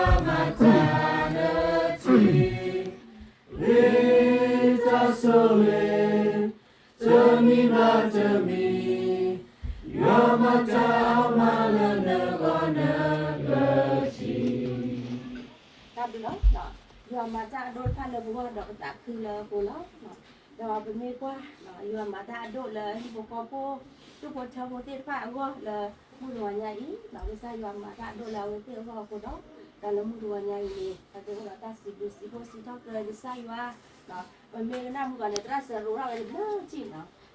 မၤတၢ်လၢထံ ဂ့ၤတၢ်ဆိၣ်ဂ့ၤ တမံၤဘၣ်တမံၤ ယွၤမၤတၢ်အါမးလၢနဂီၢ်နကျၢၤထံ တၢ်ဘျုးလီၤ. ယွၤမၤတၢ်အဒိၣ်တဖၣ်လၢပဂီၢ်ဒီးပသးခုလၢအဃိလီၤ. ဒီးပမ့ၢ်ကွၢ် ယွၤမၤတၢ်အဒိၣ်လၢဟံၣ်ဖိဃီဖိ ဒူၣ်ဖိထၢဖိသ့ၣ်တဖၣ်အဂီၢ်လၢမုၢ်တဂီၤညါအံၤ, ကစၢ်ယွၤမၤတၢ်အဒိၣ်လၢအဝဲသ့ၣ်အဂီၢ်အဃိဒီး ဒီးလၢမုၢ်တဂီၤညါအံၤန့ၣ် ပသ့အိၣ်ဒီးတၢ်စံးဘျုးစံးဖှိၣ်စံးထီၣ်ပတြၢၤကစၢ်ယွၤ ပမ့ၢ်ကနၣ်မုၢ်ဂီၤန့ၣ် သရၣ်စၢၤရိးထီၣ်ဝဲတဘျုးထံၣ်နီၤ,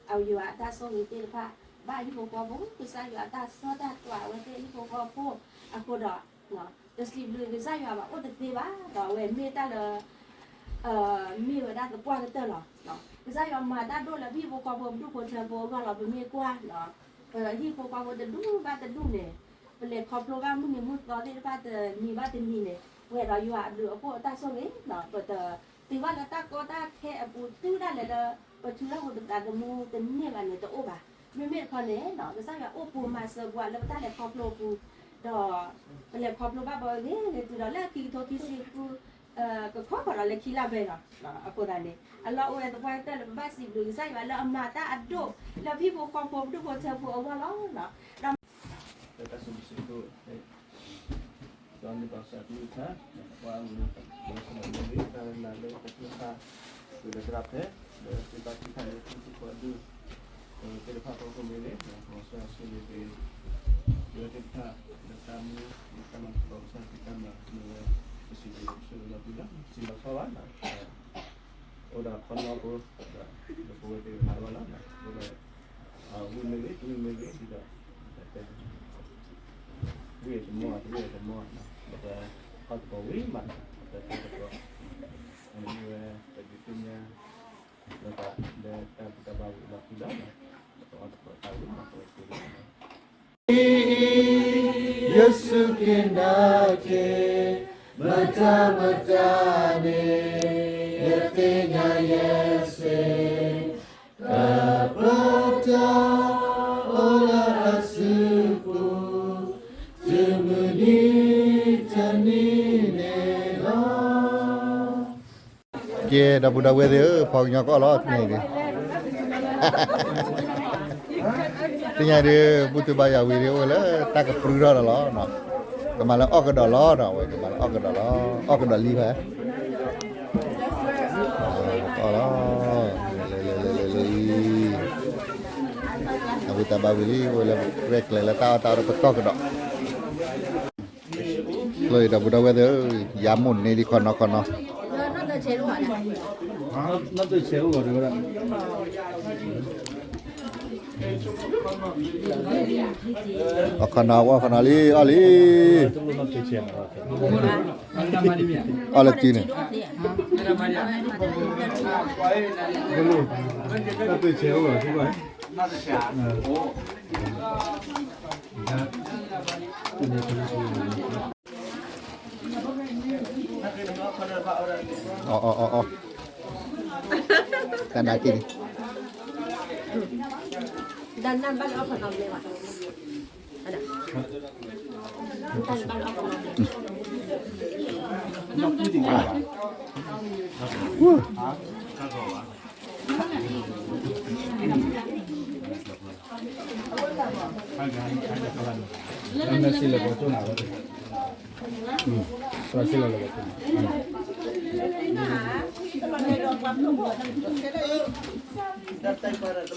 အယွၤအတၢ်ဆိၣ်ဂ့ၤသ့ၣ်တဖၣ် ဘၣ်ဟံၣ်ဖိဃီဖိ ကစၢ်ယွၤအတၢ်ဆီၣ်တၢ်သွဲအဝဲသ့ၣ်ဟံၣ်ဖိဃီဖိအဃိဒီး တစံးဘျုးကစၢ်ယွၤဘၣ်အိၣ်တသ့ဘၣ်, ဒီးအဝဲမ့ၢ်တၢ်လၢ မ့ၢ်ဝဲဒၣ်သပှၢ်ကတၢၢ်လီၤ. ကစၢ်ယွၤမၤတၢ်ဒိၣ်လၢပဟံၣ်ဖိဃီဖိပဒူၣ်ဖိထၢဖိအဂီၢ်လီၤ. ပမ့ၢ်ကွၢ် ပဟံၣ်ဖိဃီဖိတဒူၣ်ဘၣ်တဒူၣ်န့ၣ် ပလဲၤခီဖျိဘၣ်မုၢ်နံၤမုၢ်သီသ့ၣ်တဖၣ်တနံၤဘၣ်တနံၤန့ၣ် ပှဲၤဒီးယွၤအဘျုးအဖှိၣ်အတၢ်ဆိၣ်ဂ့ၤ, ပတတုၤဘၣ်လၢတၢ်ကီတၢ်ခဲအပူၤ တုၤဒၣ်လဲာ်လၢ ပထုးထီၣ်ဟူးသဒါသမူတန့ၢ်ဘၣ်န့ၣ် တအိၣ်ဘၣ်. မ့မ့ၢ်တခီန့ၣ် ကစၢ်ယွၤအိၣ်ပူၤမၤစၢၤပှၤလၢပတၢ်လဲၤခီဖျိအပူၤ, ဒီးပလဲၤခီဖျိဘၣ်ဘၣ်ဂ့ၤဂ့ၤတုၤဒီးလၢခံကထိခံဆံဃု ကခီဃီၤဒီးလၢခံလါဘဲလီၤ. အဃိသတးန့ၣ် အလီၢ်အိၣ်ဝဲသပှၢ်ကတၢၢ်လၢပဘၣ်စံးဘျုးကစၢ်ယွၤလၢအမၤတၢ်အဒိၣ်လၢပဟံၣ်ဖိဃီဖိပဒူၣ်ဖိထၢဖိအဂီၢ်လီၤ. ဒီး တၢ်စံးဘျုးစံးဖှိၣ် ဒီးန့ၢ်ဘၣ်ကစၢ်ကလုၢ်ကထါ ပှၤအမုၢ် ဒီးဆၢလၢမ့ၢ်ဂ့ၤ တၢ်လၢလၢတၢ်ကျိၣ်စ့ ဝံၤဒီးသရၣ်ဖဲ ဒီးသ့ၣ်ဘၣ်ထံၣ်တၢ်လၢထံဖိကီၢ်ဒူၣ် သ့ၣ်တဖၣ်ဖီခိၣ်မ့ၢ်ဂ့ၤ ဒီးကမီၤစၢၤဆိၣ်ဂ့ၤက့ၤ ဒီးသ့ၣ်တဖၣ် ဒီးတၢ်မူ ဒီးတၢ်မၤသကိးကစၢ်က့ၤတၢ်မၤမ့ၢ်ဝဲ ပစံးဘျုးပဆိၣ်ဂ့ၤလီၤပျံၤလီၤ စံးလီၤဆီဘၣ် အိၣ်ဒီးခီနီဖိ ဒီးပဝဲသ့ၣ်တဖၣ်အဂီၢ်လီၤ. အိၣ်ဒီး ဝံၣ်မ့ၢ်ဂ့ၤ တဝံၣ်မ့ၢ်ဂ့ၤ ဒ်ဒီး ဝံၣ်တမီၢ် တဝံၣ်တမီၢ် ဒီးအီၣ်သကိးဝံၣ်မး ဒီးတဲသကိး အမ့ၢ်ဝဲ ပဒုးသ့ၣ်ညါ ဒီးတၢ်ဘူၣ်တၢ်ဘါဝံၤလီၤခံလီၤ ဒီးပအီၣ်သကိးတၢ်ဝံၤမး ပဝဲသ့ၣ်တဖၣ် ယ့ၣ်ၡူးက့ၤနာ်က့ၤ မတၤမတၤန့ၣ် ယသ့ၣ်ညါယဲစ့ၢ်, ကပတၢ်အိၣ်လၢအစုပူၤ တုၤမုၢ်နံၤတနံၤန့ၣ်လီၤ. ကဲ ဒီပုၢ်ဒီဝဲၢ်သ့ၣ်ဧၢ, ပှၤကညီကအီၣ်လီၤ တနံၤအံၤဒုး တနံၤအံၤဒုး ဘူၣ်တုၤဘါယွၤဝံၤဒုး အိၣ်ဝဲလၢတၢ်ကပြုထီၣ်ဒီးလီၤ, ကမၤလၢအီၣ်ကဒီးလီၤဒီး အဝဲကမၤလၢအီၣ်ကဒီးလီၤ, အီၣ်ကဒီးလံဖဲ အီၣ်လီၤ, လံ, အဝံတၢ်ဘါဝံၤလံ အိၣ်ဝဲလၢရဲၣ်ကျဲၤလၢတၢ်အီၣ်တၢ်အီဒီးပတီၢ်ကဒီး လၢဒီပုၢ်ဒီဝဲၢ်သ့ၣ်ဧၢ, ယၤမိၣ်န့ၢ်ဒံးခီနီၤခီနီၤ, အီၣ်ခီနီၤ အီၣ်ခီနီၤလံ အီၣ်လံ, အီၣ်လၢစုန့ၣ်, အီၣ်အီၣ်အီၣ်အီၣ်, တၢ်နးက့ၤန့ၣ်,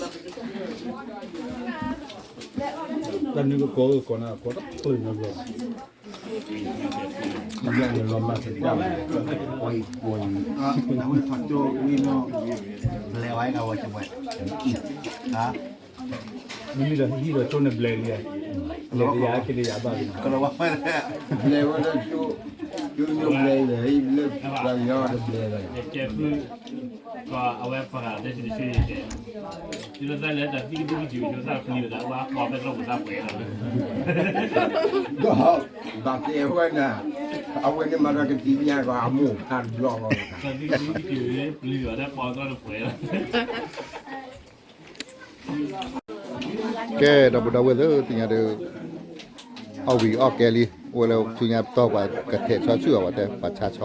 တၢ်နုာ်ကကိးကကိးနၤ ကိးတချုးနီတဘျီဘၣ်. အဝဲထီၣ်ကၠိဝံၤနီၤ ဘျဲးဝဲကဝီၤကဝဲ, မ့မ့ၢ်ဒီးဟံၣ်ဒီးကၠိန့ၣ်ဘျဲးလံ, ဘျဲးကယၤက့ၤဒီးယၤဘၣ်လံ, ဘျဲးဝဲဒၣ်ကၠိ, ကၠိညိဘျဲးလံ, ဟံၣ်ဘျဲးပျၢ်ယီၤတဘျဲးလံ. အဝဲပှၤတဆံတဆံန့ၣ်, ဒီးဘၣ်တဲဝဲဒၣ်, အဝဲန့ၣ်မၤဒီးကသံၣ်ညါကီး အမိၢ်ဖးတဘျီလီၤ, ကဲ ဒီပုၢ်ဒီဝဲၢ်သ့ၣ်ဧၢ, သ့ၣ်ညါဒီး အီၣ်ဝံၤအီၣ်ကဲလံ, အိၣ်လၢဆူညါပတီၢ်ပှၤကထဲးဆီဆူၣ်အီၤ ပှၤတဲပှၤဆါဆီ,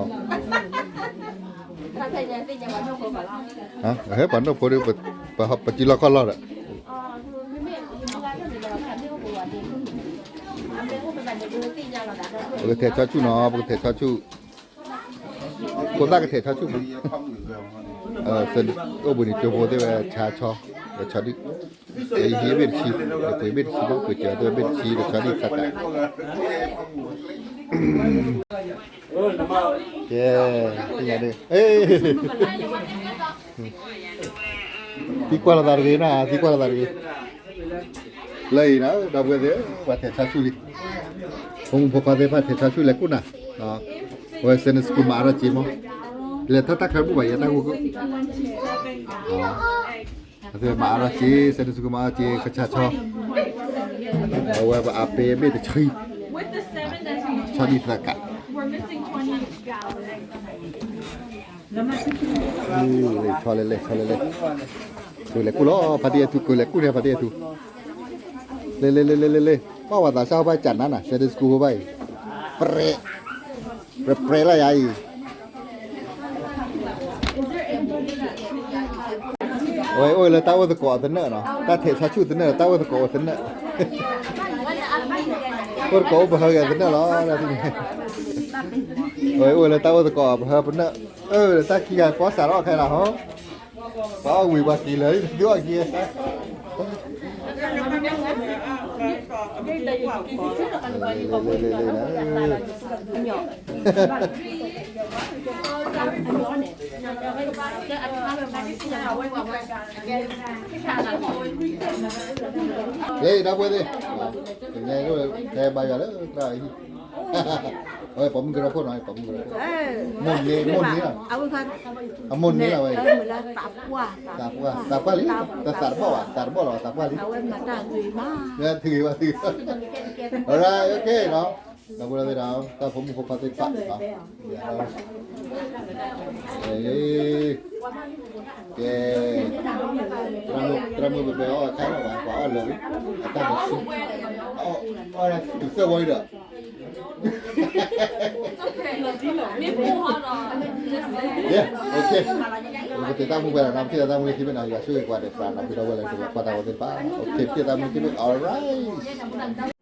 ဟဲပှၤနိၣ်ဖိဒီး ပစံလီၢ်ခီၣ်လီၢ်ဒီး ပကထဲးဆီဆူၣ်နီၤ, ပကထဲးဆီဆူၣ်, ဖိသၣ်ကထဲးဆီဆူၣ်မး, အိၣ်ဘှံးနံၤကၠိဖိသ့ၣ်ဝဲဆါဆီ, ဒီးဆီဒံၣ်, ဟံးဘ့ၣ်တဆံ, ကွံာ်ဘ့ၣ်တဆံမး, ကွံာ်စၢၤသ့ၣ်ဝဲဘ့ၣ်တဆံ ဒီးဆီဒံၣ်သးတး ကဲ, သံ, သံကွၢ်လိာ်သးတဂ့ၤနၤ, သံကွၢ်လိာ်သးတဂ့ၤ, လၢအံၤနၤ ဒီပုၢ်ဝဲၢ်သ့ၣ် ပှၤထဲးဆီဆူၣ်လံ, ဖိမုၣ်ဖိခွါသ့ၣ်တဖၣ်ထဲးဆီဆူၣ်လဲၤကူၣ်နၤ, အဝဲ Sunday School မၤအါထီၣ်စ့မး, လဲၤထီၣ်တၢ်ချၢဘူၣ်ဘၣ်ယဲတၢ်ဂိၢ်ဂိၢ် အဝဲမၤအါထီၣ်စ့, Sunday School မၤအါထီၣ်စ့ ကဆါဆီ, အဝဲပအါပ့ၤဘ့ၣ်တဆံ, ဆီဒံၣ်သၢကး, လဲၤဆီလဲၤလဲၤဆီလဲၤလဲၤ, ကလဲၤကူၣ်လီၤ ဖါတံၢ်အဲၣ်ထူ ကလဲၤကူၣ်န့ၣ် ဖါတံၢ်အဲၣ်ထူ, လဲၤလဲၤလဲၤလဲၤလဲၤလဲၤ, ပှၤဝၤသးစၢ်ဟိဘၣ်ကနၤနၤ Sunday School ဟိဘၣ်အံၤ, ပြဲ, ပြဲပြဲလၢယၤအံၤ အဝဲအိၣ်လၢတၢ်အိၣ်သကိးအသနၢၣ်နီၤ, တၢ်ထဲးဆီဆူၣ်သနၢၣ်ဒီး တၢ်အိၣ်သကိးအသနၢၣ်, အိၣ်သကိးအိၣ်ပဟၢဂ့ၤအသနၢၣ်လီၤ, အဝဲအိၣ်လၢတၢ်အိၣ်သကိးပဟၢပနၢၣ်, အၢ တၢ်ခံဂၤကွၢ်စးထီၣ်ခဲလၢာ်ဟီ, ပှၤအီၣ်ဝံၤပှၤက့ၤလၢာ် သုအီၣ်က့ၤ လၢဒီပုၢ်ဝဲၢ်သ့ၣ်, ကညါဖဲဘါယွၤလၢသရၣ်အံၤ, အဝဲပိာ်မုၣ်ကရၢခိၣ်နီၤ, ပိာ်မုၣ်ကရၢခိၣ်, မိၢ်န့ၢ်, မိၢ်န့ၢ်လီၤ, အမိၢ်န့ၢ်လီၤဝဲ, သးပှၢ်လံ, တသးတဘီၣ်ဘၣ်, သးတဘီၣ်လီၤ သးပှၢ်လံ, ထုးဂ့ၤဘၣ်ထုး, alright, okay နီၤ, ဒီပုၢ်ဝဲၢ်သ့ၣ်ဒီး တၢ်ဖိမုၣ်ဖိခွါသ့ၣ်တဖၣ် ကဲ, သရၣ်မုၣ်ပပဲအီၣ်အခါလီၤဘၣ် ပှၤအီၣ်လၢာ်, အတၢ်ပစူ, အီၣ်တုၤသၢဝီဒီး, ယဲ, ပကတဲတၢ်မူဝဲဒၣ်နီၤ, ပကတဲတၢ်မူလၢခံဘ့ၣ်နီၤ, ယွၤဆိၣ်ဂ့ၤပှၤဒီးပှၤနီၤ ဖုဒီပုၢ်ဝဲၢ်လၢတၢ်ကွၢ်တၢ်ဝဲသ့ၣ်တဖၣ်, ပကတဲတၢ်မူလၢခံဘ့ၣ် alright.